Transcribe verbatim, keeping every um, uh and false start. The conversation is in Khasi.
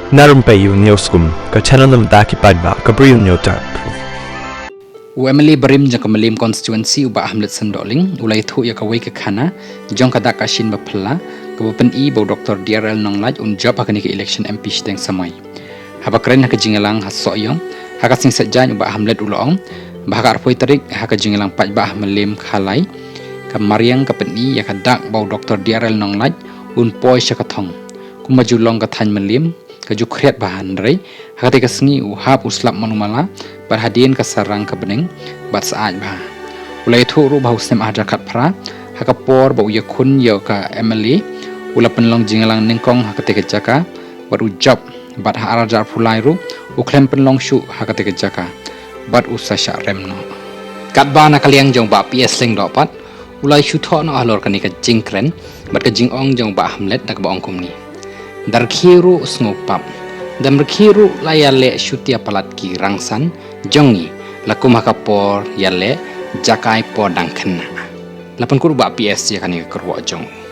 Na rympei ïa u News Kum, ka channel na bynta ki paidbah ka Bri u Newtype. U MLA barim jong ka Mylliem constituency u Bah Hamlet Symdohling u la ïathuh ïa kawei ka khana jong ka dak ka shin baphylla kaba pyni ba u Doctor D R L Nonglait un jop ha kane ka election M P shiteng samoi. Haba kren ha ka jingïalang ha Sohiong ha ka sngi Saitjaiñ, u Bah Hamlet u la ong ba ha ka arphew tarik ha ka jingïalang paidbah ha Mylliem Khalai, ka mariang ka pyni ïa ka dak ba u Doctor D R L Nonglait un poi sha ka thong. Kumba ju long ka thaiñ Mylliem ka ju khriat bha, hynrei ha katei ka sngi u hap u slap man u mala bad hadien ka sarang ka bneng bad syaid bha. U la ïathuh ruh ba ha u snem arhajar khatphra, ha ka por ba u ïakhun ïa ka MLA, u la pynlong jingïalang nyngkong ha katei ka jaka bad u jop, bad ha arhajar arphew lai ruh u khlem pynlong shuh ha katei ka jaka bad u sa shah rem noh. Katba na ka liang jong Bah P S Lyngdoh pat u la shu thoh noh halor kane ka jingkren bad ka jingong jong Bah Hamlet da kaba ong kumne: Da rkhie ruh sngewpap, da rkhie ruh la ïaleh shutia palat ki rangsan jong ngi, la kum ha ka por ïaleh jakai por dang khynnah. La pynkut u Bah P S ïa kane ka kyrwoh jong u.